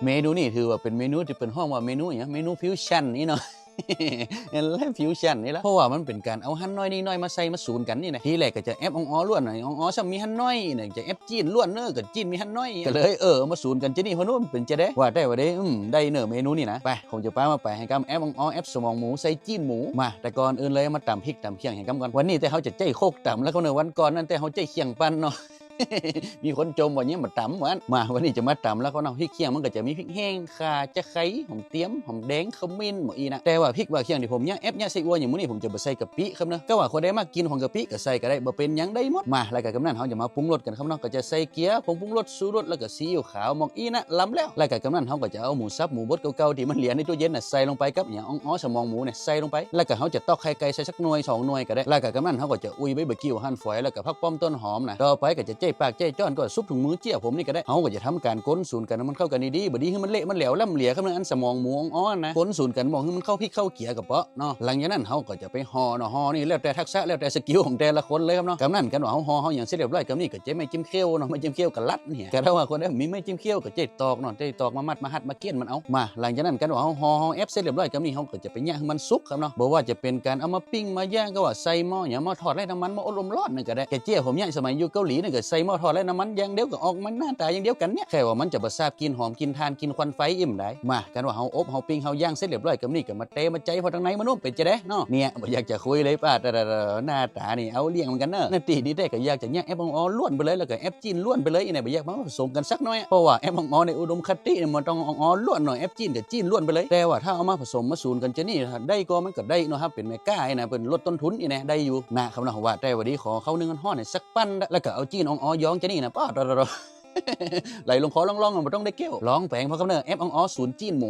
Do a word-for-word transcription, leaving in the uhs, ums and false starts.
เมนูนี้ถือว่าเป๋นเมนูตี้เปิ้นฮ้องว่าเมนูหยัง เมนูฟิวชั่นนี่เนาะ เห็นแล้วฟิวชั่นนี่ละ เพราะว่ามันเป๋นก๋านเอาฮั่นน้อยนิ่งน้อยมาใส่มาสูนกั๋นนี่นะ ทีแรกก็จะแอบอ่องออล้วนหน่อย อ่องออซ้ำมีฮั่นน้อยนะ จะแอบจี้นล้วนเน่อ ก็จี้นมีฮั่นน้อย ก็เลย เออ เอามาสูนกั๋นจะนี่ เปิ้นว่ามันเป๋นจะใด ว่าแต่ว่าเด้ อืม ได้เน่อเมนูนี้นะ ไป ผมจะปามาไปหื้อกำ แอบอ่องออ แอบสมองหมู ใส่จี้นหมู มา แต่ก่อนอื่นเลยมาต๋ำพริกต๋ำเคียงหื้อกำก่อน วันนี้แต่เฮาจะใจ๊โคกต๋ำแล้วก็เน่อ วันก่อนนั้นแต่เฮาใจ๊เคียงปั้นเนาะ มีคนจ่มว่าเยียะบ่าต๋ำว่าอั้น มา วันนี้จะมาต๋ำแล้วก็เนาะ พริกเคียงมันก็จะมีพริกแห้ง ข่า จะไคร้ หอมเตียม หอมแดง ขมิ้น หม่องอี้นะ แต่ว่าพริกว่าเคียงตี้ผมเยียะแอบเยียะใส่อัวอย่างมื้อนี้ผมจะบ่ใส่กะปิครับเนาะ ก็ว่าคนใดมักกิ๋นของกะปิก็ใส่ก็ได้ บ่เป๋นหยังได้หมด มา แล้วก็กำนั้นเฮาจะมาปรุงรสกั๋นครับเนาะ ก็จะใส่เกี๊ยะ ผงปรุงรส ชูรส แล้วก็ซีอิ๊วขาว หม่องอี้นะ ลำแล้ว แล้วก็กำนั้นเฮาก็จะเอาหมูสับหมูบดเก่าๆตี้มันเหลือในตู้เย็นน่ะใส่ลงไปกับหยังอ่องออสมองหมูเนี่ยใส่ลงไป แล้วก็เฮาจะตอกไข่ไก่ใส่สักหน่วยสองหน่วยก็ได้ แล้วก็กำนั้นเฮาก็จะ อุ้ย ใบบ่ากิ้วหั่นฝอย แล้วก็ผักป้อมต้นหอมนะ ต่อไปก็จะใจ๊ปากใจ๊จ้อน ก็สุบถุงมือเจี้ยผมนี่ก็ได้ เฮาก็จะทำก๋านก้นสูนกั๋นหื้อมันเข้ากั๋นดีๆ บ่ดีหื้อมันเละมันแหลวล้ำเหลือครับเนาะ อันสมองหมูอ่องออนะ ก้นสูนกั๋นบ่หื้อมันเข้าพริกเข้าเกี๊ยะก็เป๋าะเนาะ หลังจากนั้นเฮาก็จะไปห่อเนาะ ห่อนี่แล้วแต่ทักษะแล้วแต่สกิลของแต่ละคนเลยครับเนาะ กำนั้นกั๋นว่าเฮาห่อเฮาหยังเสร็จเรียบร้อยกำนี้ก็ใจ๊ไม้จิ้มเขี้ยวเนาะ ไม้จิ้มเขี้ยวกะลัดเนี่ย ก็ถ้าว่าคนใดมีไม้จิ้มเขี้ยวก็ใจ๊ตอกเนาะ ใจ๊ตอกมามัดมาหัดมาเกี้ยนมันเอา มา หลังจากนั้นกั๋นว่าเฮาห่อเฮาแอบเสร็จเรียบร้อยกำนี้เฮาก็จะไปเยียะหื้อมันสุกครับเนาะ บ่ว่าจะเป๋นก๋านเอามาปิ้งมาย่าง ก็ว่าใส่หม้อหยัง หม้อทอดไร้น้ำมัน หม้ออบลมร้อนนั่นก็ได้ กะเจี้ยผมเยียะสมัยอยู่เกาหลีนั่นก็ใส่หม้อทอดไร้น้ำมันอย่างเดียวก็ออกมาหน้าต๋าอย่างเดียวกั๋นเนี่ย แค่ว่ามันจะบ่ทราบกลิ่นหอมกลิ่นถ่านกลิ่นควันไฟอี้บ่ได้ มา กำว่าเฮาอบเฮาปิ้งเฮาย่างเสร็จเรียบร้อยกำนี้ก็มาเตะมาใจ๊ผ่อตังในมันว่าเป๋นจะใดเนาะ เนี่ย บ่อยากจะคุยเลยป้า แต่ๆๆ หน้าต๋านี่เอาเรื่องเหมือนกั๋นเนาะ นาตี้นี้แต่ก็อยากจะเยียะแอบอ่องออล้วนไปเลย แล้วก็แอบจี้นล้วนไปเลย อี้เนี่ยบ่อยากมาผสมกั๋นสักหน่อย เพราะว่าแอบอ่องออในอุดมคติเนี่ยมันต้องอ่องออล้วนหน่อย แอบจี้นกับจี้นล้วนไปเลย แต่ว่าถ้าเอามาผสมมาสูนกั๋นจะนี่ ได้ก่อมันก็ได้เนาะครับ เป๋นแม่ก๊าอี้นะ เปิ้นลดต้นทุนอี้นะ ได้อยู่นะครับเนาะ ว่าแต่ว่าดีขอข้าวนึ่งฮ้อนๆ ให้สักปั้น แล้วก็เอาจี้นอ่องออยองจะนี่นะ ป้า ไหลลงคอล่องๆ บ่ต้องได้แก้ว ลองแป๋งพ่อครับเนาะ แอบอ่องออสูนจี้นหมู